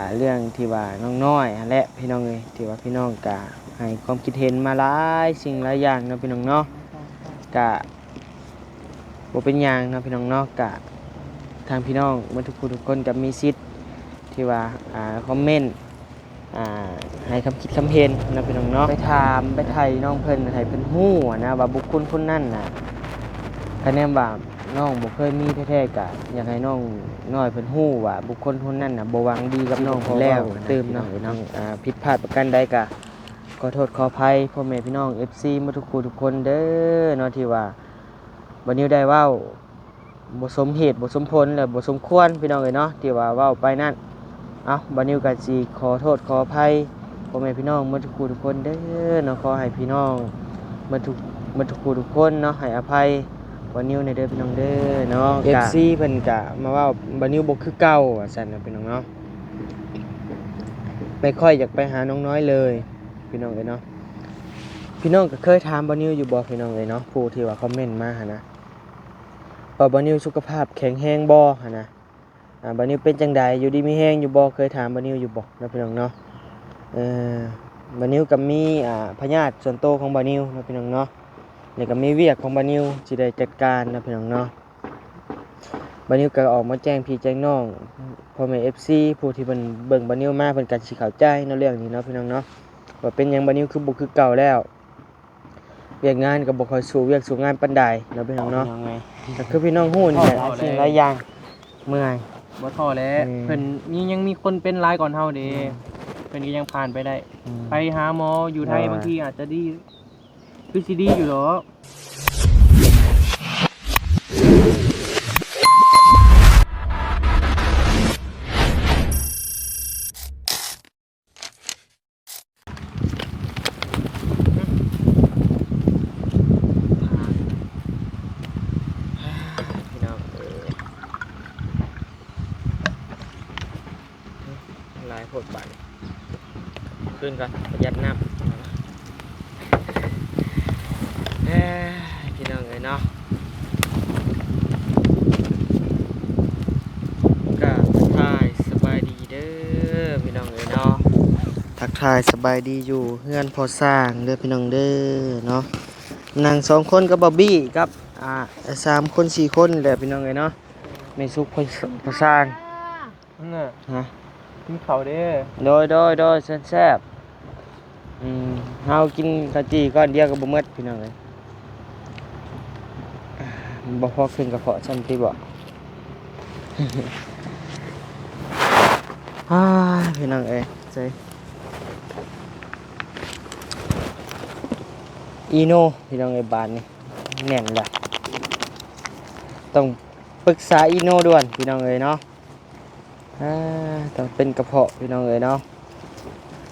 ອ່າ ເລື່ອງທີ່ວ່ານ້ອງນ້ອຍຫັ້ນແຫຼະພີ່ນ້ອງເອີຍ ທີ່ວ່າພີ່ນ້ອງກະໃຫ້ຄວາມຄິດເຫັນມາຫຼາຍສິ່ງຫຼາຍຢ່າງເນາະພີ່ນ້ອງເນາະ ກະບໍ່ເປັນຫຍັງເນາະພີ່ນ້ອງເນາະ ກະທາງພີ່ນ້ອງໝົດທຸກຜູ້ທຸກຄົນກະມີສິດທີ່ວ່າ ອ່າ ຄອມເມັນ ອ່າ ໃຫ້ຄຳຄິດຄຳເຫັນເນາະພີ່ນ້ອງເນາະ ໄປຖາມໄປໄຖ່ນ້ອງເພິ່ນ ໃຫ້ເພິ່ນຮູ້ຫັ້ນນະວ່າບຸກຄົນຄົນນັ້ນນະ ຄະແນນວ່ານ້ອງບໍ່ເຄີຍມີແທ້ໆ ກະຢາກໃຫ້ນ້ອງນ້ອຍເພິ່ນຮູ້ວ່າບຸກຄົນຄົນນັ້ນນະບໍ່ຫວັງດີກັບນ້ອງເພິ່ນແລ້ວຕື່ມເນາະພີ່ນ້ອງເນາະ ອ່າ ຜິດພາດປະການໃດກະຂໍໂທດຂໍອະໄພພໍ່ແມ່ພີ່ນ້ອງເອັຟຊີໝົດທຸກຜູ້ທຸກຄົນເດີເນາະ ທີ່ວ່າບ່າວນິວໄດ້ເວົ້າ ບໍ່ສົມເຫດບໍ່ສົມຜົນ ແລະ ບໍ່ສົມຄວນພີ່ນ້ອງເອີຍເນາະ ທີ່ວ່າເວົ້າໄປນັ້ນ. ເອົ້າ ບ່າວນິວກໍຊິຂໍໂທດຂໍອະໄພພໍ່ແມ່ພີ່ນ້ອງໝົດທຸກຜູ້ທຸກຄົນເດີເນາະ ຂໍໃຫ້ພີ່ນ້ອງໝົດທຸກ ໝົດທຸກຜູ້ທຸກຄົນເນາະ ໃຫ້ອະໄພບ່າວນິວແດ່ເດີພີ່ນ້ອງເດີເນາະ. ເອັຟຊີເພິ່ນກະມາເວົ້າບ່າວນິວບໍ່ຄືເກົ່າວ່າຊັ້ນເນາະພີ່ນ້ອງເນາະ ໄປ ຂ້ອຍຢາກໄປຫານ້ອງນ້ອຍເລີຍພີ່ນ້ອງເອີຍເນາະ. ພີ່ນ້ອງກໍເຄີຍຖາມບ່າວນິວຢູ່ບໍ່ພີ່ນ້ອງເອີຍເນາະ ຜູ້ທີ່ວ່າຄອມເມັນມາຫັ້ນນະ ວ່າບ່າວນິວສຸຂະພາບແຂງແຮງບໍ່ຫັ້ນນະ ອ່າ ບ່າວນິວເປັນຈັ່ງໃດ ຢູ່ດີມີແຮງຢູ່ບໍ່ ເຄີຍຖາມບ່າວນິວຢູ່ບໍ່ເນາະພີ່ນ້ອງເນາະ. ເອີ ບ່າວນິວກໍມີ ອ່າ ພະຍາດສ່ວນໂຕຂອງບ່າວນິວເນາະພີ່ນ້ອງເນາະ ແລ້ວກໍມີວຽກຂອງບ່າວນິວທີ່ໄດ້ຈັດການເນາະພີ່ນ້ອງເນາະ. ບ່າວນິວກໍອອກມາແຈ້ງພີ່ແຈ້ງນ້ອງ ພໍ່ແມ່ເອັຟຊີຜູ້ທີ່ເພິ່ນເບິ່ງບ່າວນິວມາ ເພິ່ນກໍຊິເຂົ້າໃຈເນາະເລື່ອງນີ້ເນາະພີ່ນ້ອງເນາະ ວ່າເປັນຫຍັງບ່າວນິວຄືບໍ່ຄືເກົ່າແລ້ວ. ວຽກງານກໍບໍ່ຄ່ອຍສູ້ວຽກສູ້ງານປານໃດເນາະພີ່ນ້ອງເນາະ ກໍຄືພີ່ນ້ອງຮູ້ນີ້ແຫຼະ ຫຼາຍສິ່ງຫຼາຍຢ່າງ ເມື່ອຍ ບໍ່ທໍ້ແຫຼະ ອືມ ເພິ່ນມີ ຍັງມີຄົນເປັນຫຼາຍກ່ອນເຮົາເດ້ ອືມ ເພິ່ນກໍຍັງຜ່ານໄປໄດ້ ອືມ ໄປຫາໝໍຢູ່ໄທ ບາງທີອາດຈະດີ ຄືຊິດີຢູ່ດອກ. ພີ່ນ້ອງເອີຍ ຫຼາຍໂພດບາດນີ້ ຄືນກ່ອນ ປະຢັດນ້ຳ. ເອີ ພີ່ນ້ອງເອີຍເນາະ ກໍທັກທາຍສະບາຍດີເດີພີ່ນ້ອງເອີຍເນາະ ທັກທາຍສະບາຍດີຢູ່ເຮືອນພໍ່ຊ່າງເດີພີ່ນ້ອງເດີເນາະ. ນັ່ງສອງຄົນກັບບອບບີ້ກັບ ອ່າ ສາມຄົນສີ່ຄົນແຫຼະພີ່ນ້ອງເອີຍເນາະ ແມ່ສຸກພໍ່ ພໍ່ຊ່າງ. ນັ້ນນະ ຮະ ກິນເຂົ້າເດ້ ໂດຍ ໂດຍ ໂດຍ ເຊີນແຊບ. ອືມ ເຮົາກິນເຂົ້າຈີ່ກ້ອນດຽວກໍບໍ່ໝົດພີ່ນ້ອງເອີຍ ບໍ່ພໍຂຶ້ນກະເພາະຊັ້ນຕິບໍ? ອ້າຍ ພີ່ນ້ອງເອີຍ ໃສ່ ອີໂນ ພີ່ນ້ອງເອີຍ ບາດນີ້ແໜ້ນລະ ຕ້ອງປຶກສາອີໂນດ່ວນພີ່ນ້ອງເອີຍເນາະ. ອ່າ ຕ້ອງເປັນກະເພາະພີ່ນ້ອງເອີຍເນາະ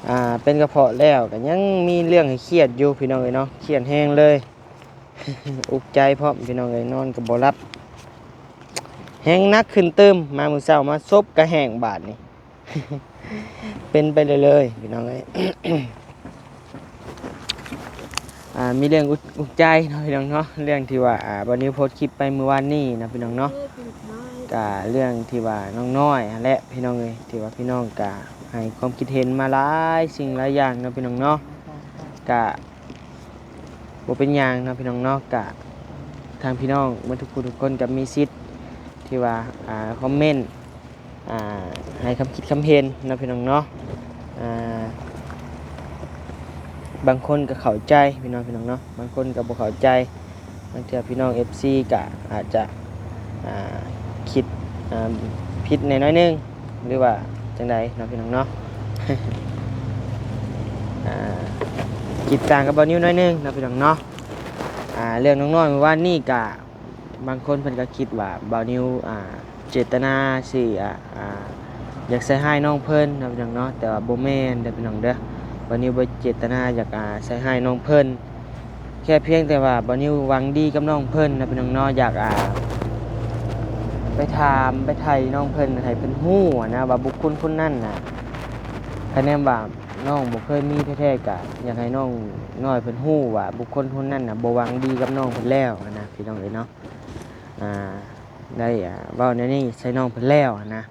ອ່າ ເປັນກະເພາະແລ້ວກໍຍັງມີເລື່ອງໃຫ້ຄຽດຢູ່ພີ່ນ້ອງເອີຍເນາະ ຄຽດແຮງເລີຍ ອຸກໃຈພ້ອມພີ່ນ້ອງເອີຍ ນອນກໍບໍ່ຫຼັບ ແຮງໜັກຂຶ້ນຕື່ມ ມາມື້ເຊົ້າມາສົບກະແຫ້ງບາດນີ້ ເປັນໄປເລື້ອຍໆ ພີ່ນ້ອງເອີຍ. ອ່າ ມີເລື່ອງອຸກ ອຸກໃຈເນາະພີ່ນ້ອງເນາະ ເລື່ອງທີ່ວ່າ ອ່າ ບ່າວນິວໂພສຄລິບໄປມື້ວານນີ້ນະພີ່ນ້ອງເນາະ ກະເລື່ອງທີ່ວ່ານ້ອງນ້ອຍຫັ້ນແຫຼະພີ່ນ້ອງເອີຍ ທີ່ວ່າພີ່ນ້ອງກະໃຫ້ຄວາມຄິດເຫັນມາຫຼາຍສິ່ງຫຼາຍຢ່າງເນາະພີ່ນ້ອງເນາະ ກະບໍ່ເປັນຫຍັງເນາະພີ່ນ້ອງເນາະ ກະທາງພີ່ນ້ອງໝົດທຸກຜູ້ທຸກຄົນກະມີສິດທີ່ວ່າ ອ່າ ຄອມເມັນ ອ່າ ໃຫ້ຄຳຄິດຄຳເຫັນເນາະພີ່ນ້ອງເນາະ ອ່າ ບາງຄົນກໍເຂົ້າໃຈພີ່ນ້ອງ ພີ່ນ້ອງເນາະ ບາງຄົນກໍບໍ່ເຂົ້າໃຈ ບາງເທື່ອພີ່ນ້ອງເອັຟຊີກໍອາດຈະ ອ່າ ຄິດ ອ່າ ຜິດແດ່ໜ້ອຍໜຶ່ງ ຫຼືວ່າຈັ່ງໃດເນາະພີ່ນ້ອງເນາະ ອ່າ ຄິດຕ່າງກັບບ່າວນິວໜ້ອຍໜຶ່ງເນາະພີ່ນ້ອງເນາະ ອ່າ ເລື່ອງນ້ອງນ້ອຍມື້ວານນີ້ກໍ ບາງຄົນເພິ່ນກໍຄິດວ່າບ່າວນິວ ອ່າ ເຈດຕະນາຊິ ອ່າ ອ່າ ຢາກໃສ່ຮ້າຍນ້ອງເພິ່ນເນາະພີ່ນ້ອງເນາະ ແຕ່ວ່າບໍ່ແມ່ນເດີພີ່ນ້ອງເດີ ບ່າວນິວບໍ່ເຈດຕະນາຢາກ ອ່າ ໃສ່ຮ້າຍນ້ອງເພິ່ນ ແຄ່ພຽງແຕ່ວ່າບ່າວນິວຫວັງດີກັບນ້ອງເພິ່ນເນາະພີ່ນ້ອງເນາະ ຢາກ ອ່າ ໄປຖາມໄປໄຖ່ນ້ອງເພິ່ນ ໃຫ້ເພິ່ນຮູ້ນະວ່າບຸກຄົນຄົນນັ້ນນະ ຄະແນນວ່ານ້ອງບໍ່ເຄີຍມີແທ້ໆ ກະຢາກໃຫ້ນ້ອງນ້ອຍເພິ່ນຮູ້ວ່າບຸກຄົນຄົນນັ້ນນະບໍ່ຫວັງດີກັບນ້ອງເພິ່ນແລ້ວນະພີ່ນ້ອງເອີຍເນາະ. ອ່າ ໄດ້ ອ່າ ເວົ້າແນວນີ້ໃສ່ນ້ອງເພິ່ນແລ້ວຫັ້ນນະ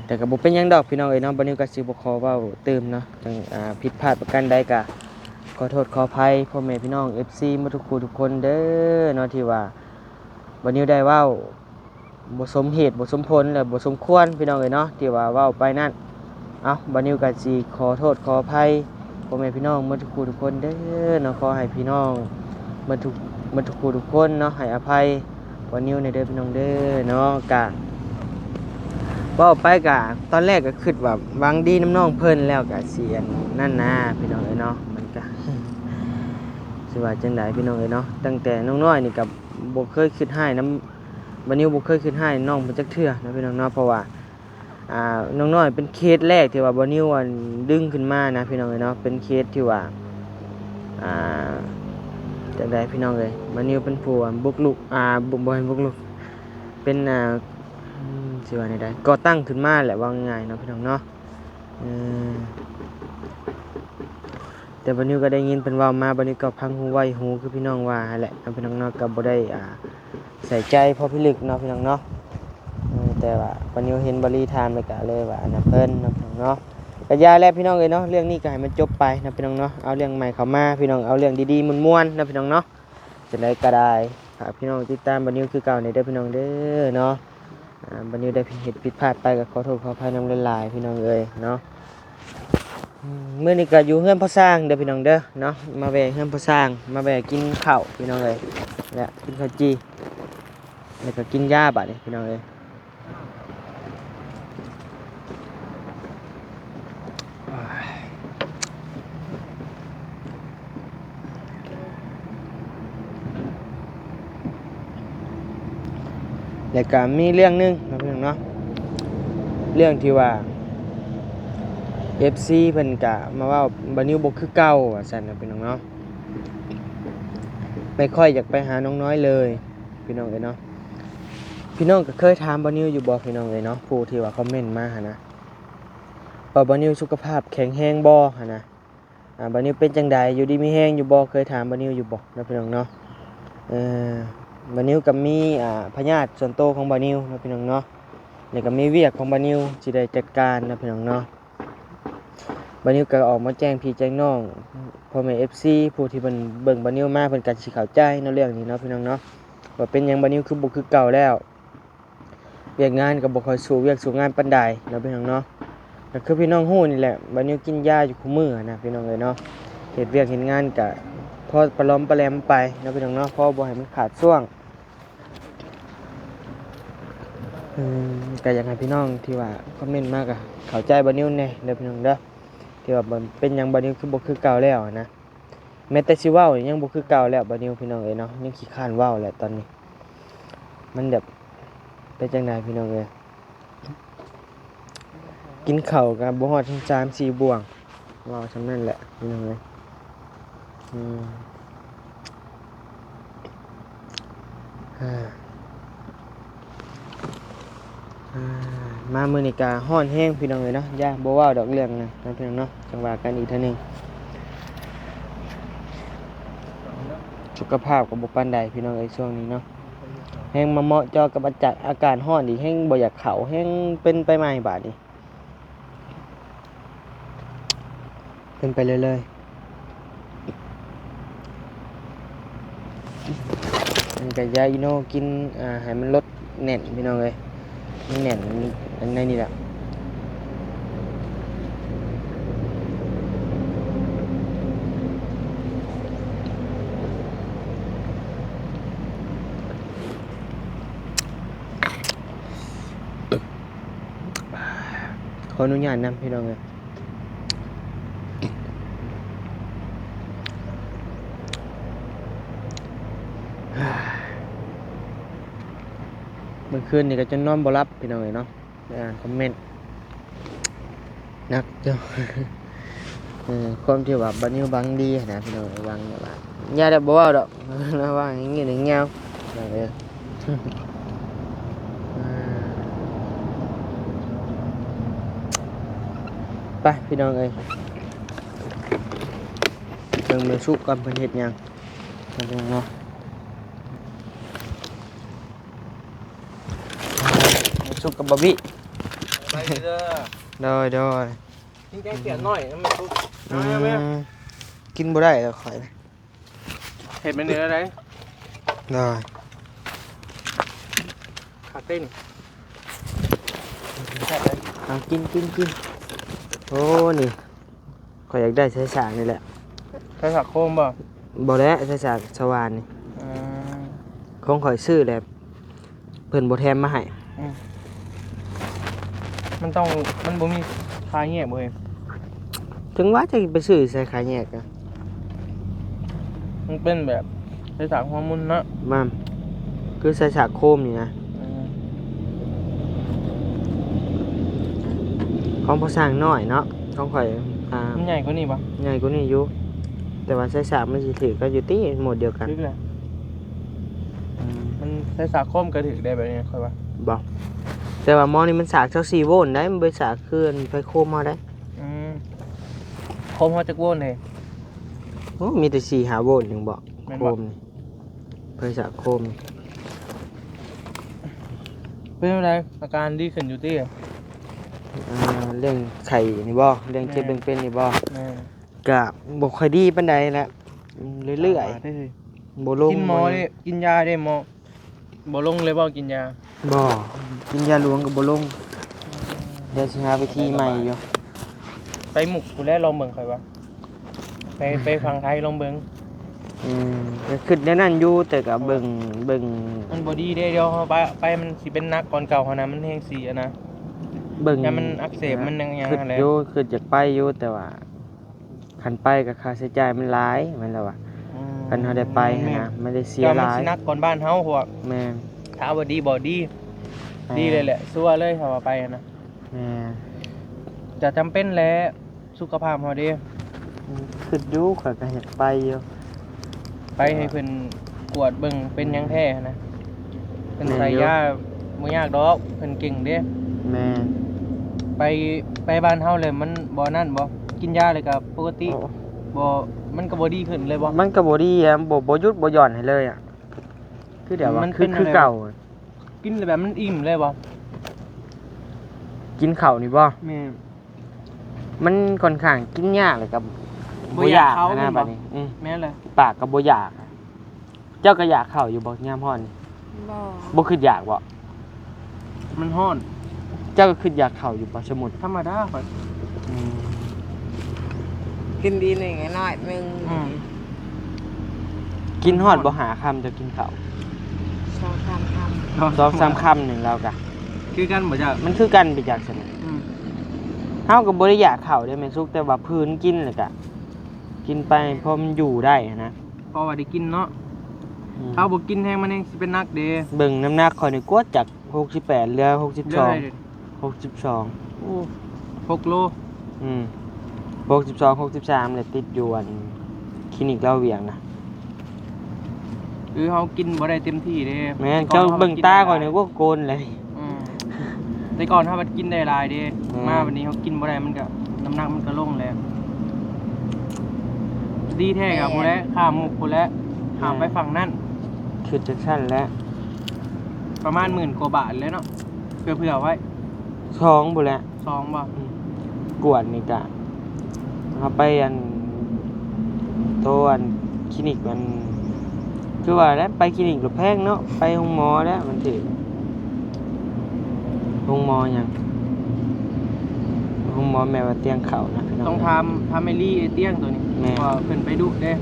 ແຕ່ກໍບໍ່ເປັນຫຍັງດອກພີ່ນ້ອງເອີຍເນາະ, ບ່າວນິວກໍຊິບໍ່ຂໍເວົ້າຕື່ມເນາະ. ຈັ່ງ ອ່າ ຜິດພາດປະການໃດກໍຂໍໂທດຂໍອະໄພພໍ່ແມ່ພີ່ນ້ອງ ເອັຟຊີ ໝົດທຸກຜູ້ທຸກຄົນເດີເນາະ ທີ່ວ່າບ່າວນິວໄດ້ເວົ້າບໍ່ສົມເຫດບໍ່ສົມຜົນ ແລະ ບໍ່ສົມຄວນພີ່ນ້ອງເອີຍເນາະ ທີ່ວ່າເວົ້າໄປນັ້ນ. ເອົ້າ ບ່າວນິວກໍຊິຂໍໂທດຂໍອະໄພພໍ່ແມ່ພີ່ນ້ອງໝົດທຸກຜູ້ທຸກຄົນເດີເນາະ. ຂໍໃຫ້ພີ່ນ້ອງໝົດທຸກ ໝົດທຸກຜູ້ທຸກຄົນເນາະ ໃຫ້ອະໄພບ່າວນິວແດ່ເດີພີ່ນ້ອງເດີເນາະ. ກະເວົ້າໄປກະຕອນແລກກະຄິດວ່າຫວັງດີນຳນ້ອງເພິ່ນ ແລ້ວກະຊິອັນນັ້ນນາພີ່ນ້ອງເອີຍເນາະ. ມັນກະຊິວ່າຈັ່ງໃດພີ່ນ້ອງເອີຍເນາະ, ຕັ້ງແຕ່ນ້ອງນ້ອຍນີ້ກະບໍ່ເຄີຍຄິດຮ້າຍນຳ ບ່າວນິວບໍ່ເຄີຍຄິດຮ້າຍນ້ອງເພິ່ນຈັກເທື່ອເນາະພີ່ນ້ອງເນາະ. ເພາະວ່າ ອ່າ ນ້ອງນ້ອຍເປັນເຄສແລກທີ່ວ່າບ່າວນິວ ອັນ ດຶງຂຶ້ນມານະພີ່ນ້ອງເອີຍເນາະ, ເປັນເຄສທີ່ວ່າ ອ່າ ຈັ່ງໃດພີ່ນ້ອງເອີຍ, ບ່າວນິວເປັນຜູ້ ອັນ ບຸກລຸກ ອ່າ ບໍ່ ບໍ່ແມ່ນບຸກລຸກ ເປັນ ອ່າ ອືມ ຊິວ່າແນວໃດ ກໍ່ຕັ້ງຂຶ້ນມາແຫຼະ ເວົ້າງ່າຍໆເນາະພີ່ນ້ອງເນາະ. ເອີ ແຕ່ບ່າວນິວກໍໄດ້ຍິນເພິ່ນເວົ້າມາ ບ່າວນິວກໍຟັງຫູໄວຫູ ຄືພີ່ນ້ອງວ່າຫັ້ນແຫຼະເນາະພີ່ນ້ອງເນາະ, ກໍບໍ່ໄດ້ ອ່າ ໃສ່ໃຈພໍພິລຶກເນາະພີ່ນ້ອງເນາະ. ເອີ ແຕ່ວ່າບ່າວນິວເຫັນບ່າວລີຖາມ ແລ້ວກໍເລີຍວ່າອັນນັ້ນເພິ່ນເນາະພີ່ນ້ອງເນາະ. ກໍຢ່າແຫຼະພີ່ນ້ອງເອີຍເນາະ, ເລື່ອງນີ້ກໍໃຫ້ມັນຈົບໄປເນາະພີ່ນ້ອງເນາະ, ເອົາເລື່ອງໃໝ່ເຂົ້າມາພີ່ນ້ອງ, ເອົາເລື່ອງດີໆມ່ວນໆເນາະພີ່ນ້ອງເນາະ. ຈັ່ງໃດກໍໄດ້ ຝາກພີ່ນ້ອງຕິດຕາມບ່າວນິວຄືເກົ່າແດ່ເດີພີ່ນ້ອງເດີເນາະ. ອ່າ ບ່າວນິວໄດ້ເຮັດຜິດພາດໄປກໍຂໍໂທດຂໍອະໄພນຳຫຼາຍໆ ພີ່ນ້ອງເອີຍເນາະ. ອືມ ມື້ນີ້ກໍຢູ່ເຮືອນພໍ່ຊ່າງເດີພີ່ນ້ອງເດີເນາະ, ມາແວ່ເຮືອນພໍ່ຊ່າງ ມາແວ່ກິນເຂົ້າພີ່ນ້ອງເອີຍ ແລະ ກິນເຂົ້າຈີ່ ແລ້ວກໍກິນຢາບາດນີ້ພີ່ນ້ອງເອີຍ. ແລ້ວກໍມີເລື່ອງໜຶ່ງເນາະພີ່ນ້ອງເນາະ, ເລື່ອງທີ່ວ່າ ເອັຟຊີ ເພິ່ນກະມາເວົ້າ ບ່າວນິວບໍ່ຄືເກົ່າວ່າຊັ້ນນະພີ່ນ້ອງເນາະ. ໄມ່ຄ່ອຍຢາກໄປຫານ້ອງນ້ອຍເລີຍພີ່ນ້ອງເອີຍເນາະ. ພີ່ນ້ອງກໍເຄີຍຖາມບ່າວນິວຢູ່ບໍ່ພີ່ນ້ອງເອີຍເນາະ, ຜູ້ທີ່ວ່າຄອມເມັນມາຫັ້ນນະ ວ່າບ່າວນິວສຸຂະພາບແຂງແຮງບໍ່ຫັ້ນນະ. ອ່າ ບ່າວນິວເປັນຈັ່ງໃດ ຢູ່ດີມີແຮງຢູ່ບໍ່, ເຄີຍຖາມບ່າວນິວຢູ່ບໍ່ເນາະພີ່ນ້ອງເນາະ. ເອີ ບ່າວນິວກໍມີ ອ່າ ພະຍາດສ່ວນໂຕຂອງບ່າວນິວເນາະພີ່ນ້ອງເນາະ, ແລ້ວກໍມີວຽກຂອງບ່າວນິວທີ່ໄດ້ຈັດການເນາະພີ່ນ້ອງເນາະ. ບ່າວນິວກໍອອກມາແຈ້ງພີ່ແຈ້ງນ້ອງ ພໍ່ແມ່ ເອັຟຊີ ຜູ້ທີ່ເພິ່ນເບິ່ງບ່າວນິວມາ ເພິ່ນກໍຊິເຂົ້າໃຈເນາະ ເລື່ອງນີ້ເນາະພີ່ນ້ອງເນາະ ວ່າເປັນຫຍັງບ່າວນິວຄືບໍ່ຄືເກົ່າແລ້ວ. ວຽກງານກໍບໍ່ຄ່ອຍສູ້ວຽກສູ້ງານປານໃດເນາະພີ່ນ້ອງເນາະ. ກໍຄືພີ່ນ້ອງຮູ້ນີ້ແຫຼະ ບ່າວນິວກິນຢາຢູ່ຄູ່ມື້ຫັ້ນນະພີ່ນ້ອງເອີຍເນາະ, ເຮັດວຽກເຮັດງານກໍພໍປະຫຼອມປະແຫຼມໄປເນາະພີ່ນ້ອງເນາະ, ພໍບໍ່ໃຫ້ມັນຂາດຊ່ວງ. ເອີ ກໍຢາກໃຫ້ພີ່ນ້ອງທີ່ວ່າຄອມເມັນມາກໍເຂົ້າໃຈບ່າວນິວແດ່ເດີພີ່ນ້ອງເດີ ທີ່ວ່າເປັນຫຍັງບ່າວນິວຄືບໍ່ຄືເກົ່າແລ້ວຫັ້ນນະ. ແມ້ແຕ່ຊິເວົ້າຍັງບໍ່ຄືເກົ່າແລ້ວບ່າວນິວ ພີ່ນ້ອງເອີຍເນາະ, ຍັງຂີ້ຄ້ານເວົ້າແຫຼະຕອນນີ້. ມັນແບບເປັນຈັ່ງໃດພີ່ນ້ອງເອີຍ, ກິນເຂົ້າກໍບໍ່ຮອດສາມສີ່ບ່ວງ, ເວົ້າສ່ຳນັ້ນແຫຼະພີ່ນ້ອງເອີຍ. ອືມ ອ່າ ອ່າ ມາມື້ນີ້ກະຮ້ອນແຮງພີ່ນ້ອງເອີຍເນາະ, ຢ່າ ບໍ່ເວົ້າດອກເລື່ອງນັ້ນເນາະພີ່ນ້ອງເນາະ, ຈັ່ງວ່າກັນອີກເທື່ອໜຶ່ງ. ສຸຂະພາບກໍບໍ່ປານໃດພີ່ນ້ອງເອີຍຊ່ວງນີ້ເນາະ, ແຮງມາເໝາະເຈາະກັບອາຈານ ອາກາດຮ້ອນອີກ, ແຮງບໍ່ຢາກເຂົ້າ, ແຮງເປັນໄປໃໝ່ບາດນີ້. ເປັນໄປເລື້ອຍໆ. ມັນກະຢາອີໂນກິນ ອ່າ ໃຫ້ມັນລົດແໜ້ນພີ່ນ້ອງເອີຍ, ມັນແໜ້ນອັນໃນນີ້ແຫຼະ. ຂໍອະນຸຍາດນຳພີ່ນ້ອງເອີຍ. ເມື່ອຄືນນີ້ກໍຈົນນອນບໍ່ຫຼັບພີ່ນ້ອງເອີຍເນາະ, ໄປອ່ານຄອມເມັນໜັກຢູ່. ເອີ ຄວາມທີ່ວ່າບ່າວນິວຫວັງດີຫັ້ນນະພີ່ນ້ອງເອີຍ, ຫວັງແບບວ່າ ຢ່າແລ້ວ ບໍ່ເວົ້າດອກ, ລະຫວ່າງເງຍວໆ ເອີ ໄປພີ່ນ້ອງເອີຍ, ເບິ່ງແມ່ສຸກກ່ອນເພິ່ນເຮັດຫຍັງເນາະ. ສຸກກັບບາບີ. ໄປເດີ. ໂດຍ ໂດຍ. ກິນແກງຂຽດໜ້ອຍ ມັນສຸກ. ອືມ ມາ ມາ ກິນບໍ່ໄດ້ດອກຂ້ອຍ. ເຮັດແບບນີ້ໄດ້. ໂດຍ. ຂາເຕັ້ນ ແຊບເລີຍ. ເອົາ ກິນ ກິນ ກິນ. ໂອ້ ນີ້ ຂ້ອຍຢາກໄດ້ສາຍສາກນີ້ແຫຼະ. ສາຍສາກໂຄມບໍ່? ບໍ່ແຫຼະ ສາຍສາກສະຫວ່ານນີ້. ອືມ ຂອງຂ້ອຍຊື້ແລ້ວ ເພິ່ນບໍ່ແຖມມາໃຫ້. ອືມ ມັນຕ້ອງ ມັນບໍ່ມີຂາຍແຍກບໍ່ເຮີ້ຍ? ເຖິງວ່າຈະໄປຊື້ໃສຂາຍແຍກກະ ມັນເປັນແບບໃສ່ສາກຫົວໝຸນເນາະ. ແມ່ນ ຄືໃສ່ສາກໂຄມນີ້ນະ. ອືມ ຂອງພໍ່ຊ່າງນ້ອຍເນາະ ຂອງຂ້ອຍ ອ່າ ມັນໃຫຍ່ກວ່ານີ້ບໍ່? ໃຫຍ່ກວ່ານີ້ຢູ່ ແຕ່ວ່າໃສ່ສາກມັນຊິຖືກກັນຢູ່ຕິ ໂໝດດຽວກັນ. ຖືກແຫຼະ. ອືມ ມັນໃສ່ສາກໂຄມກະຖືກໄດ໋ແບບນີ້ຂ້ອຍວ່າ. ບໍ່ ແຕ່ວ່າໝໍນີ້ມັນສາກຊາວສີ່ໂວນໄດ໋ ມັນບໍ່ໄດ້ສາກຄືອັນໄຟໂຄມເຮົາໄດ໋. ອືມ ໂຄມເຮົາຈັກໂວນເດ? ໂອ້ ມີແຕ່ສີ່ຫ້າໂວນໜຶ່ງບໍ່? ແມ່ນບໍ່? ໂຄມນີ້ ໄຟສາກໂຄມ. ເປັນຈັ່ງໃດ ອາການດີຂຶ້ນຢູ່ຕິ? ອ່າ ເລື່ອງໄຂ້ນີ້ບໍ່? ເລື່ອງເຈັບ ແມ່ນ ເລື່ອງເປັນນີ້ບໍ່? ແມ່ນ. ກະບໍ່ຄ່ອຍດີປານໃດແຫຼະ ເລື້ອຍໆ ບໍ່ລົງ. ກິນໝໍເດ ກິນຢາເດໝໍ? ບໍ່ລົງເລີຍບໍ່ ກິນຢາ? ບໍ່ ກິນຢາຫຼວງກະບໍ່ລົງ. ດຽວຊິຫາວິທີໃໝ່ຢູ່. ໄປມຸກພຸ້ນແຫຼະ ລອງເບິ່ງຂ້ອຍວ່າ ໄປ ໄປຝັ່ງໄທລອງເບິ່ງ. ອືມ ກະຄຶດແນວນັ້ນຢູ່ ແຕ່ກະເບິ່ງ ເບິ່ງ ມັນບໍ່ດີເດ. ດຽວເຮົາໄປ ໄປມັນຊິເປັນໜັກກວ່າເກົ່າຫັ້ນນະ ມັນແຮງຊິອັນນະ ເບິ່ງ ຢ້ານມັນອັກເສບ ມັນຫຍັງ ຄຶດ ຫັ້ນແຫຼະ. ຢູ່ ຄຶດຢາກໄປຢູ່ ແຕ່ວ່າ ຄັນໄປກະຄ່າໃຊ້ຈ່າຍມັນຫຼາຍ ແມ່ນແລ້ວວ່າ. ອືມ ຄັນເຮົາໄດ້ໄປຫັ້ນນະ ມັນໄດ້ເສຍຫຼາຍ. ມັນຊິໜັກກ່ອນບ້ານເຮົາພວກ. ແມ່ນ. ຖາມວ່າດີບໍ່? ດີ ດີເລີຍແຫຼະ ຊົ່ວເລີຍ ຖ້າວ່າໄປຫັ້ນນະ. ແມ່ນ. ກະຈຳເປັນແຫຼະ ສຸຂະພາບເຮົາເດ. ອືມ ຄຶດຢູ່ ຂ້ອຍກະຢາກໄປຢູ່ ໄປໃຫ້ເພິ່ນກວດເບິ່ງເປັນຫຍັງແທ້ຫັ້ນນະ. ເພິ່ນໃສ່ຢາບໍ່ຍາກດອກ ເພິ່ນເກັ່ງເດ້. ແມ່ນ. ໄປ ໄປບ້ານເຮົາແລ້ວມັນບໍ່ນັ້ນບໍ່? ກິນຢາແລ້ວກະປົກກະຕິ. ໂອ້ ບໍ່ ມັນກະບໍ່ດີຂຶ້ນເລີຍບໍ່? ມັນກະບໍ່ດີ ບໍ່ ບໍ່ຢຸດບໍ່ຢ່ອນໃຫ້ເລີຍອະ. ຄືແບບວ່າ ມັນ ຄື ເປັນ ຄືເກົ່າ. ກິນແລ້ວແບບມັນອີ່ມເລີຍບໍ່? ກິນເຂົ້ານີ້ບໍ່? ແມ່ນ. ມັນຂ້ອນຂ້າງກິນຍາກ ແລ້ວກະບໍ່ຢາກ ບໍ່ຢາກເຂົ້າຫັ້ນນະ ແມ່ນບໍ່? ບາດນີ້. ອືມ ແມ່ນເລີຍ. ປາກກະບໍ່ຢາກ. ເຈົ້າກະຢາກເຂົ້າຢູ່ບໍ່ຍາມຮ້ອນນີ້? ບໍ່ ບໍ່ຄຶດຢາກບໍ່? ມັນຮ້ອນ. ເຈົ້າກະຄຶດຢາກເຂົ້າຢູ່ບໍ່ ສົມມຸດ? ທຳມະດາຂ້ອຍ. ອືມ ກິນດີໜຶ່ງໜ້ອຍໜຶ່ງ. ອືມ ກິນຮອດບໍ່ຫ້າຄຳ ເຈົ້າກິນເຂົ້າ? ສອງສາມຄຳ. ສອງສາມຄຳໜຶ່ງລາວກະ ຄືກັນບໍ່? ມັນຄືກັນໄປຈັກຊັ້ນ. ອືມ ເຮົາກະບໍ່ໄດ້ຢາກເຂົ້າເດ້ແມ່ນສຸກ ແຕ່ວ່າຜືນກິນ ແລ້ວກະກິນໄປພໍມັນຢູ່ໄດ້ຫັ້ນນະ. ເພາະວ່າໄດ້ກິນເນາະ. ອືມ ຖ້າບໍ່ກິນແຮງມັນແຮງຊິເປັນໜັກເດ້. ເບິ່ງນ້ຳໜັກຂ້ອຍນີ້ກວດຈາກຫົກສິບແປດ ເຫຼືອຫົກສິບສອງ. ເຫຼືອເທົ່າໃດ? ຫົກສິບສອງ. ໂອ້ ຫົກໂລ. ອືມ ຫົກສິບສອງ ຫົກສິບສາມ ແຫຼະ ຕິດຢູ່ອັນຄລີນິກລາວວຽງນະ. ຄືເຮົາກິນບໍ່ໄດ້ເຕັມທີ່ເດ້. ແມ່ນ. ເຈົ້າເບິ່ງຕາຂ້ອຍນີ້ ໂອ້ ໂກນເລີຍ. ອືມ ແຕ່ກ່ອນເຮົາບັດກິນໄດ້ຫຼາຍເດ້. ແມ່ນ. ມາບັດນີ້ເຮົາກິນບໍ່ໄດ້ ມັນກະ ນ້ຳໜັກມັນກະລົງແຫຼະ. ດີແທ້ກະ ແມ່ນ ພຸ້ນແຫຼະ ຂ້າມມຸກພຸ້ນແຫຼະ ຂ້າມໄປ ແມ່ນ ຝັ່ງນັ້ນ. ຄຶດຈັ່ງຊັ້ນແຫຼະ. ປະມານໝື່ນກວ່າບາດແຫຼະເນາະ ເພື່ອ ເພື່ອໄວ້. ສອງພຸ້ນແຫຼະ. ສອງບໍ່? ອືມ ກວດນີ້ກະ ເຮົາໄປອັນ ໂຕອັນຄລີນິກອັນ ຄືວ່າແຫຼະ ໄປຄລີນິກລະແພງເນາະ ໄປໂຮງໝໍແຫຼະມັນຖືກ. ໂຮງໝໍຫຍັງ? ໂຮງໝໍແມ່ວ່າຕຽງເຂົ້ານະ. ຕ້ອງຖາມ ຖາມແມ່ລີ ໄອ້ຕຽງໂຕນີ້. ແມ່ນ. ວ່າເພິ່ນໄປດຸເດ້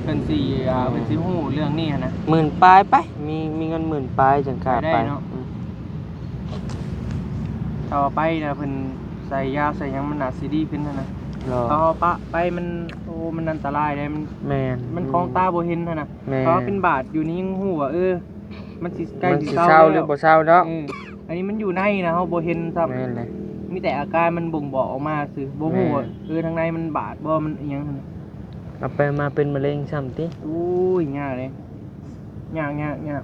ເພິ່ນຊິ ອ່າ ເພິ່ນຊິຮູ້ເລື່ອງນີ້ຫັ້ນນະ. ໝື່ນປາຍໄປ ມີ ມີເງິນໝື່ນປາຍຈັ່ງກ້າໄປ. ໄປໄດ້ເນາະ. ອືມ ຖ້າວ່າໄປນະ ເພິ່ນໃສ່ຢາໃສ່ຫຍັງ ມັນອາດຊິດີຂຶ້ນຫັ້ນນະ. ເນາະ. ຖ້າເຮົາປະໄປ ມັນ ໂອ້ ມັນອັນຕະລາຍເດ້. ມັນ ແມ່ນ ມັນຂອງຕາບໍ່ເຫັນຫັ້ນນະ. ແມ່ນ. ຖ້າວ່າເປັນບາດຢູ່ນີ້ຍັງຮູ້ວ່າ ເອີ ມັນຊິໃກ້ ມັນຊິເຊົາ ຊິເຊົາແລ້ວ ຫຼືບໍ່ເຊົາເນາະ. ເອີ ອັນນີ້ມັນຢູ່ໃນນະ ເຮົາບໍ່ເຫັນຊ້ຳ. ແມ່ນແຫຼະ. ມີແຕ່ອາການມັນບົ່ງບອກອອກມາຊື່ ບໍ່ຮູ້ວ່າ ແມ່ນ ເອີ ທາງໃນມັນບາດບໍ່ ມັນອີ່ຫຍັງຫັ້ນ. ເອົາໄປມາເປັນມະເຮັງຊ້ຳຕິ? ໂອ້ຍ ຍາກເດ້. ຍາກ ຍາກ ຍາກ.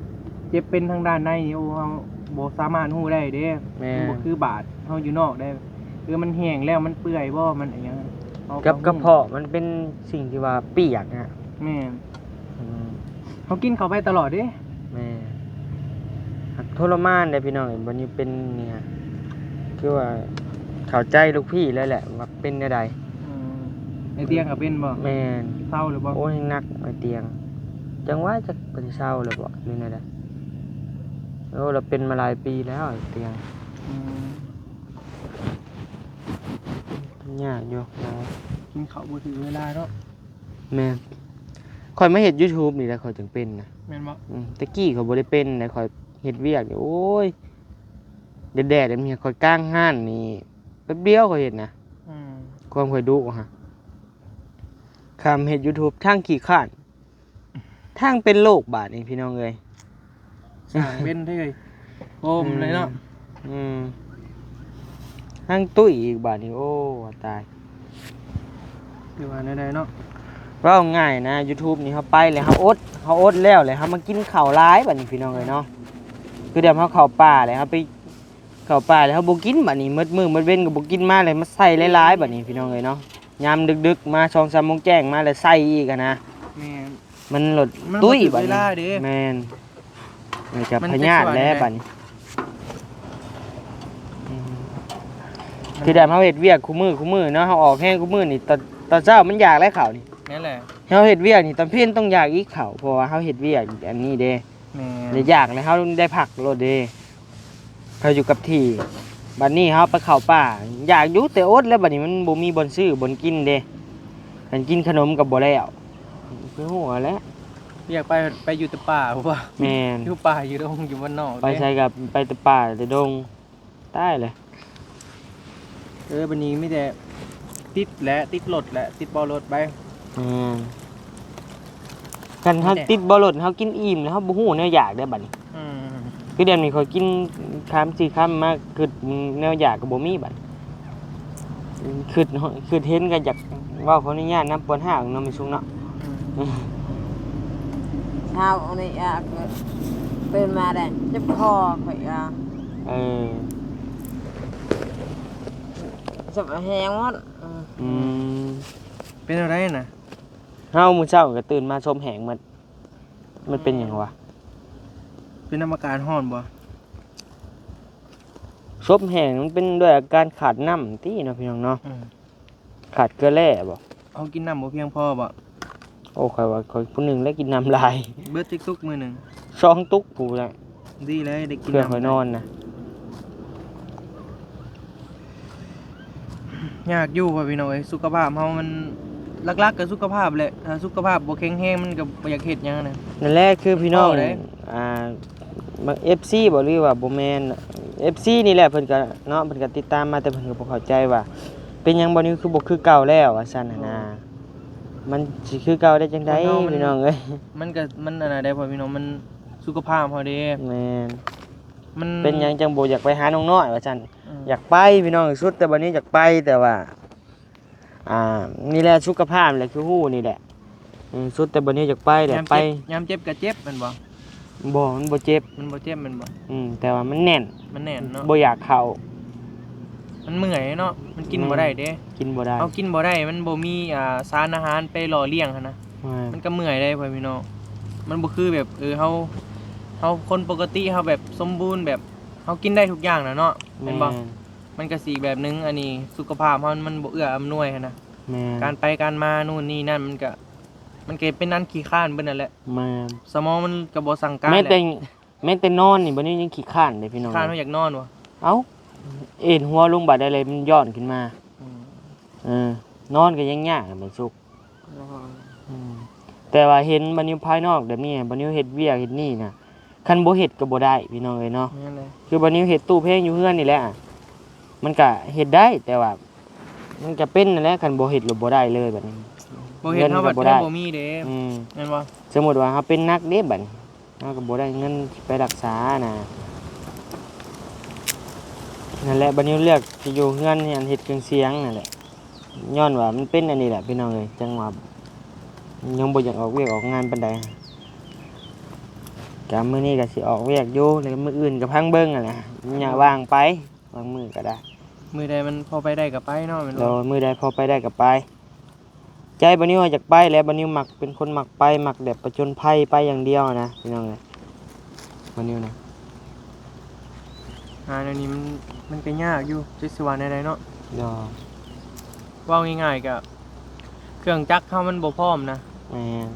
ເຈັບເປັນທາງດ້ານໃນນີ້ ໂອ້ ເຮົາບໍ່ສາມາດຮູ້ໄດ້ເດ້. ແມ່ນ. ມັນບໍ່ຄືບາດເຮົາຢູ່ນອກເດ້. ຄືມັນແຫ້ງແລ້ວ ມັນເປື່ອຍບໍ່ ມັນອີ່ຫຍັງ ເຮົາ ກັບ ກະເພາະມັນເປັນສິ່ງທີ່ວ່າປຽກນະ. ແມ່ນ. ອືມ ເຮົາກິນເຂົ້າໄປຕະຫຼອດເດ້. ແມ່ນ. ຫັກທໍລະມານເດ້ພີ່ນ້ອງເອີຍ ບັດນີ້ເປັນນີ້ຮະ. ຄືວ່າເຂົ້າໃຈລູກພີ່ແລ້ວແຫຼະວ່າເປັນແນວໃດ. ອືມ ໄອ້ຕຽງກໍເປັນບໍ່? ແມ່ນ. ເຊົາແລ້ວບໍ່? ໂອ້ຍ ໜັກໄອ້ຕຽງ ຈັ່ງວ່າຈັກເພິ່ນເຊົາແລ້ວບໍ່ ຫຼືແນວໃດ? ໂອ້ ລາວເປັນມາຫຼາຍປີແລ້ວໄອ້ຕຽງ. ອືມ ຍາກຢູ່ ກິນເຂົ້າບໍ່ຖືກເວລາເນາະ. ແມ່ນ. ຂ້ອຍມາເຮັດ YouTube ນີ້ແຫຼະ ຂ້ອຍຈຶ່ງເປັນນະ. ແມ່ນບໍ່? ອືມ ແຕ່ກີ້ຂ້ອຍບໍ່ໄດ້ເປັນໃດ ຂ້ອຍເຮັດວຽກນີ້ ໂອ້ຍ ແດດໆ ແບບນີ້ ຂ້ອຍກາງຮ້ານນີ້ ແປັບດຽວຂ້ອຍເຮັດນະ. ອືມ ຄວາມຂ້ອຍດຸຮະ ຄຳເຮັດ YouTube ທັງຂີ້ຄ້ານ ທັງເປັນໂລກບາດນີ້ພີ່ນ້ອງເອີຍ. ສ້າງເປັນເດ້ ໂຮມເລີຍເນາະ. ອືມ ອືມ ທັງຕຸ້ຍອີກບາດນີ້ ໂອ້ ຕາຍ. ຄືວ່າແນວໃດເນາະ ເວົ້າງ່າຍນະ YouTube ນີ້ ເຮົາໄປແລ້ວ ເຮົາອົດ ເຮົາອົດແລ້ວ ແລ້ວເຮົາມາກິນເຂົ້າຫຼາຍບາດນີ້ພີ່ນ້ອງເອີຍເນາະ. ຄືແບບເຮົາເຂົ້າປ່າແລ້ວ ເຮົາໄປ ເຂົ້າປ່າແລ້ວເຮົາບໍ່ກິນ ບາດນີ້ໝົດມື້ໝົດເວັນກໍບໍ່ກິນ ມາແລ້ວມາໃສ່ຫຼາຍໆ ບາດນີ້ພີ່ນ້ອງເອີຍເນາະ. ຍາມດຶກໆ ມາສອງສາມໂມງແຈ້ງມາແລ້ວໃສ່ອີກຫັ້ນນະ. ແມ່ນ. ມັນໂລດຕຸ້ຍບາດນີ້. ແມ່ນ. ມັນຈະພະຍາດແລ້ວບາດນີ້. ອືມ ຄືແບບເຮົາເຮັດວຽກຄູ່ມື້ ຄູ່ມື້ເນາະ ເຮົາອອກແຮງຄູ່ມື້ນີ້ ຕອນ ຕອນເຊົ້າມັນຢາກແລ້ວເຂົ້ານີ້. ແມ່ນແຫຼະ. ເຮົາເຮັດວຽກນີ້ຕອນເພນຕ້ອງຢາກອີກເຂົ້າ ເພາະວ່າເຮົາເຮັດວຽກອັນນີ້ເດ້. ແມ່ນ. ແລ້ວຢາກແລ້ວເຮົາໄດ້ພັກໂລດເດ້ ເຮົາຢູ່ກັບທີ່. ບາດນີ້ເຮົາໄປເຂົ້າປ່າ ຢາກຢູ່ແຕ່ອົດແລ້ວ ບາດນີ້ມັນບໍ່ມີບ່ອນຊື້ບ່ອນກິນເດ້ ຄັນກິນຂະໜົມກໍບໍ່ແລ້ວ ຄືຮູ້ຫັ້ນແຫຼະ. ຢາກໄປ ໄປຢູ່ແຕ່ປ່າ ແມ່ນ. ຢູ່ປ່າຢູ່ດົງ ຢູ່ບ້ານນອກ ໄປໃສກໍໄປແຕ່ປ່າແຕ່ດົງ. ຕາຍແລ້ວ. ເອີ ບັດນີ້ມີແຕ່ຕິດແຫຼະ ຕິດລົດແຫຼະ ຕິດເບົາະລົດໄປ. ແມ່ນ. ຄັນເຮົາຕິດເບົາະລົດ ເຮົາກິນອີ່ມແລ້ວ ເຮົາບໍ່ຮູ້ແນວຢາກເດ້ບັດນີ້. ອືມ ຄືດຽວນີ້ຂ້ອຍກິນຄຳສີ່ຄຳມາ ຄຶດແນວຢາກກໍບໍ່ມີບັດ ຄຶດ ຄຶດເຫັນກໍຢາກເວົ້າ ຂໍອະນຸຍາດນຳ ປວດຮ້າວເນາະ ແມ່ຊຸງເນາະ. ອືມ ເຊົ້ານີ້ອະ ຕື່ນມາແລ້ວເຈັບຄໍຂ້ອຍອະ. ເອີ ຈັບແຮງໝົດ. ອືມ ອືມ ເປັນແນວໃດນະ? ເຮົາມື້ເຊົ້າກໍຕື່ນມາສົມແຮງໝົດ. ມັນເປັນຫຍັງວະ? ເປັນນຳອາກາດຮ້ອນບໍ່? ສົມແຮງມັນເປັນດ້ວຍອາການຂາດນ້ຳຕິເນາະ ພີ່ນ້ອງເນາະ. ອືມ ຂາດເກືອແຮ່ບໍ່? ເຮົາກິນນ້ຳບໍ່ພຽງພໍບໍ່? ໂອ້ ຂ້ອຍວ່າຂ້ອຍຜູ້ໜຶ່ງແຫຼະກິນນ້ຳຫຼາຍ. ເບິດຈັກຕຸກມື້ໜຶ່ງ? ສອງຕຸກພຸ້ນແຫຼະ. ດີແລ້ວໄດ້ກິນນ້ຳ ເພື່ອຂ້ອຍນອນນະ. ຍາກຢູ່ພໍ່ພີ່ນ້ອງເອີຍ ສຸຂະພາບເຮົາມັນ ຫຼັກໆກໍສຸຂະພາບແຫຼະ ຖ້າສຸຂະພາບບໍ່ແຂງແຮງມັນກໍບໍ່ຢາກເຮັດຫຍັງນະ. ນັ້ນແຫຼະ ຄືພີ່ນ້ອງ ເວົ້າໄດ້ ອ່າ ເອັຟຊີບໍ່ ຫຼືວ່າບໍ່ແມ່ນ ເອັຟຊີນີ້ແຫຼະ ເພິ່ນກໍເນາະ ເພິ່ນກໍຕິດຕາມມາ ແຕ່ເພິ່ນກໍບໍ່ເຂົ້າໃຈວ່າເປັນຫຍັງບ່າວນິວຄືບໍ່ຄືເກົ່າແລ້ວວ່າຊັ້ນຫັ້ນນະ. ມັນຊິຄືເກົ່າໄດ້ຈັ່ງໃດ ພີ່ນ້ອງເອີຍ. ມັນກໍ ມັນອັນນັ້ນໄດ໋ພໍ່ພີ່ນ້ອງ ມັນສຸຂະພາບເຮົາເດ້. ແມ່ນ. ມັນເປັນຫຍັງຈັ່ງບໍ່ຢາກໄປຫານ້ອງນ້ອຍວ່າຊັ້ນ. ອືມ ຢາກໄປພີ່ນ້ອງ ສຸດແຕ່ບັດນີ້ຢາກໄປ ແຕ່ວ່າ ອ່າ ນີ້ແຫຼະ ສຸຂະພາບແຫຼະ ຄືຮູ້ນີ້ແຫຼະ. ອືມ ສຸດແຕ່ບັດນີ້ຢາກໄປແຫຼະ. ຍາມເຈັບ ໄປ ຍາມເຈັບກໍເຈັບແມ່ນບໍ່? ບໍ່ ມັນບໍ່ເຈັບ. ມັນບໍ່ເຈັບແມ່ນບໍ່? ອືມ ແຕ່ວ່າມັນແໜ້ນ ມັນແໜ້ນເນາະ ບໍ່ຢາກເຂົ້າ. ມັນເມື່ອຍເນາະ ມັນກິນບໍ່ໄດ້ເດ້. ອືມ ກິນບໍ່ໄດ້ ເຮົາກິນບໍ່ໄດ້ ມັນບໍ່ມີ ອ່າ ສານອາຫານໄປຫຼໍ່ລ້ຽງຫັ້ນນະ. ແມ່ນ. ມັນກໍເມື່ອຍເດ້ພໍ່ແມ່ພີ່ນ້ອງ ມັນບໍ່ຄືແບບ ເອີ ເຮົາ ເຮົາຄົນປົກກະຕິ ເຮົາແບບສົມບູນ ແບບເຮົາກິນໄດ້ທຸກຢ່າງນະເນາະ. ແມ່ນ. ແມ່ນບໍ່? ມັນກໍຊິອີກແບບໜຶ່ງ ອັນນີ້ສຸຂະພາບເຮົາມັນບໍ່ເອື້ອອຳນວຍຫັ້ນນະ. ແມ່ນ. ການໄປການມາໂນ່ນນີ້ນັ້ນ ມັນກໍ ມັນກໍເປັນອັນຂີ້ຄ້ານເບິດນັ້ນແຫຼະ. ແມ່ນ. ສະໝອງມັນກໍບໍ່ສັ່ງການ ແມ່ນແຫຼະ. ແມ່ນແຕ່ນອນນີ້ ບັດນີ້ຍັງຂີ້ຄ້ານເດ້ພີ່ນ້ອງ. ຄ້ານ ເຮົາຢາກນອນບໍ່? ເອົ້າ ເອັນຫົວລົງບາດໃດເລີຍ ມັນຍ້ອນຂຶ້ນມາ. ອືມ ເອີ ນອນກໍຍັງຍາກແມ່ນສຸກ. ໂອ້ຍ ອືມ ແຕ່ວ່າເຫັນບ່າວນິວພາຍນອກແບບນີ້ ບ່າວນິວເຮັດວຽກເຮັດນີ້ນະ ຄັນບໍ່ເຮັດກໍບໍ່ໄດ້ພີ່ນ້ອງເອີຍເນາະ. ແມ່ນເລີຍ. ຄືບ່າວນິວເຮັດຕູ້ເພງຢູ່ເຮືອນນີ້ແຫຼະ ມັນກະເຮັດໄດ້ ແຕ່ວ່າມັນກະເປັນນັ້ນແຫຼະ ຄັນບໍ່ເຮັດແລ້ວບໍ່ໄດ້ເລີຍບາດນີ້. ບໍ່ເຮັດເຮົາບັດບໍ່ມີເດ້. ອືມ ແມ່ນບໍ່? ສົມມຸດວ່າເຮົາເປັນໜັກເດ້ບາດນີ້ ເຮົາກໍບໍ່ໄດ້ເງິນໄປຮັກສານະ. ນັ້ນແຫຼະ ບັດນີ້ເລືອກຊິຢູ່ເຮືອນ ອັນເຮັດເຄື່ອງສຽງນັ້ນແຫຼະ ຍ້ອນວ່າມັນເປັນອັນນີ້ແຫຼະພີ່ນ້ອງເອີຍ ຈັ່ງວ່າຍັງບໍ່ຢາກອອກວຽກອອກງານປານໃດ. ກະມື້ນີ້ກະຊິອອກວຽກຢູ່ ແລ້ວມື້ອື່ນກະພັງເບິ່ງຫັ້ນແຫຼະ ຍາມວ່າງໄປ ບາງມື້ກໍໄດ້ ມື້ໃດມັນພໍໄປໄດ້ກໍໄປເນາະ. ແມ່ນບໍ່? ໂດຍ ມື້ໃດພໍໄປໄດ້ກໍໄປ. ໃຈບ່າວນິວຢາກໄປແຫຼະ ບ່າວນິວມັກ ເປັນຄົນມັກໄປ ມັກແບບປະຈົນໄພໄປຢ່າງດຽວນະພີ່ນ້ອງເອີຍ. ບ່າວນິວນະ ຫາແນວນີ້ມັນ ມັນກໍຍາກຢູ່ ຈັກຊິວ່າແນວໃດເນາະ. ໂດຍ ເວົ້າງ່າຍໆ ກໍເຄື່ອງຈັກເຮົາມັນບໍ່ພ້ອມນະ. ແມ່ນ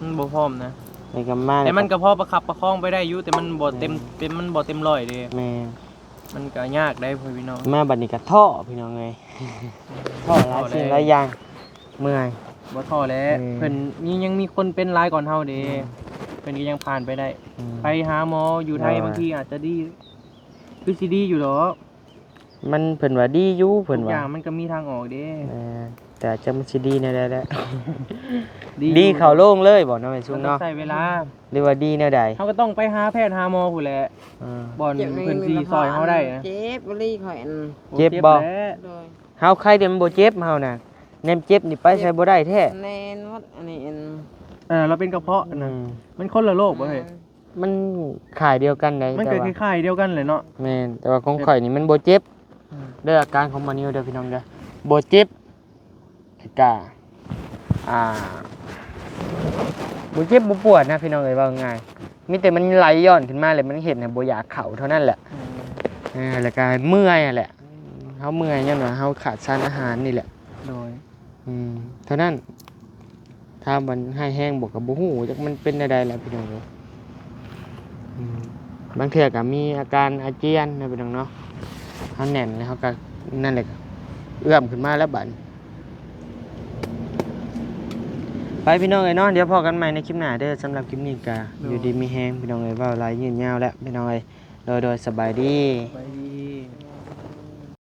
ມັນບໍ່ພ້ອມນະ ແຕ່ກໍມາ ແຕ່ມັນກໍພໍປະຄັບປະຄອງໄປໄດ້ຢູ່ ແຕ່ມັນບໍ່ເຕັມ ແມ່ນ ເຕັມ ມັນບໍ່ເຕັມຮ້ອຍເດ້. ແມ່ນ ມັນກໍຍາກໄດ໋ ພໍ່ພີ່ນ້ອງ. ມາບັດນີ້ກໍທໍ້ ພີ່ນ້ອງເອີຍ ທໍ້ຫຼາຍສິ່ງຫຼາຍຢ່າງ ເມື່ອຍ. ບໍ່ທໍ້ແຫຼະ ເອີ ເພິ່ນມີ ຍັງມີຄົນເປັນຫຼາຍກ່ອນເຮົາເດ້. ແມ່ນ ເພິ່ນກໍຍັງຜ່ານໄປໄດ້. ອືມ ໄປຫາໝໍຢູ່ໄທ ໂດຍ ບາງທີອາດຈະດີ ຄືຊິດີຢູ່ດອກ. ມັນ ເພິ່ນວ່າດີຢູ່ ເພິ່ນວ່າ ທຸກຢ່າງມັນກໍມີທາງອອກເດ້. ແມ່ນ ແຕ່ຈັກມັນຊິດີແນວໃດແຫຼະ. ດີຢູ່ ດີເຂົ້າໂລງເລີຍບໍ່ເນາະ ແມ່ຊຸງເນາະ? ມັນຕ້ອງໃຊ້ເວລາ ຫຼືວ່າດີແນວໃດ? ເຮົາກໍຕ້ອງໄປຫາແພດຫາໝໍພຸ້ນແຫຼະ. ເອີ ບ່ອນເພິ່ນຊິຊ່ອຍເຮົາໄດ້ນະ. ເຈັບອີ່ຫຼີຂ້ອຍ ອັນ ເຈັບບໍ່? ໂດຍ ເຮົາໄຄແຕ່ມັນບໍ່ເຈັບ ເຮົານະ ແນມເຈັບນີ້ໄປໃສບໍ່ໄດ້ແທ້. ແມ່ນໝົດ ອັນນີ້ ອັນ ເອີ ລາວເປັນກະເພາະນະ. ອືມ ມັນຄົນລະໂລກບໍ່ເຮີ້ຍ? ແມ່ນ ມັນຄ້າຍດຽວກັນໃດ໋ ມັນກໍຄ້າຍໆດຽວກັນແຫຼະເນາະ. ແມ່ນ ແຕ່ວ່າຂອງຂ້ອຍນີ້ມັນບໍ່ເຈັບ. ອືມ ເດີ ອາການຂອງໝໍນິວເດີ ພີ່ນ້ອງເດີ ບໍ່ເຈັບ ກະ ອ່າ ບໍ່ເຈັບບໍ່ປວດນະ ພີ່ນ້ອງເອີຍ ເວົ້າງ່າຍ ມີແຕ່ມັນໄຫຼຍ້ອນຂຶ້ນມາ ແລ້ວມັນເຮັດໃຫ້ບໍ່ຢາກເຂົ້າເທົ່ານັ້ນແຫຼະ. ອືມ ເອີ ແລ້ວກະເມື່ອຍຫັ້ນແຫຼະ ເຮົາເມື່ອຍຍ້ອນວ່າເຮົາຂາດສານອາຫານນີ້ແຫຼະ. ໂດຍ ອືມ ເທົ່ານັ້ນ ຖາມວ່າຮ້າຍແຮງບໍ່ ກໍບໍ່ຮູ້ ຈັກມັນເປັນແນວໃດລະ ພີ່ນ້ອງເອີຍ. ອືມ ບາງເທື່ອກໍມີອາການອາຈຽນນະ ພີ່ນ້ອງເນາະ ເຮົາແໜ້ນແລ້ວ ເຮົາກໍນັ້ນແຫຼະ ເອື້ອມຂຶ້ນມາແລ້ວບາດນີ້. ໄປ ພີ່ນ້ອງເອີຍເນາະ ດຽວພໍ້ກັນໃໝ່ໃນຄລິບໜ້າເດີ. ສຳລັບຄລິບນີ້ກໍ ໂດຍ ຢູ່ດີມີແຮງ ພີ່ນ້ອງເອີຍ ເວົ້າຫຼາຍຍືດຍາວແລ້ວ ພີ່ນ້ອງເອີຍ. ໂດຍ ໂດຍ ສະບາຍດີ ສະບາຍດີ.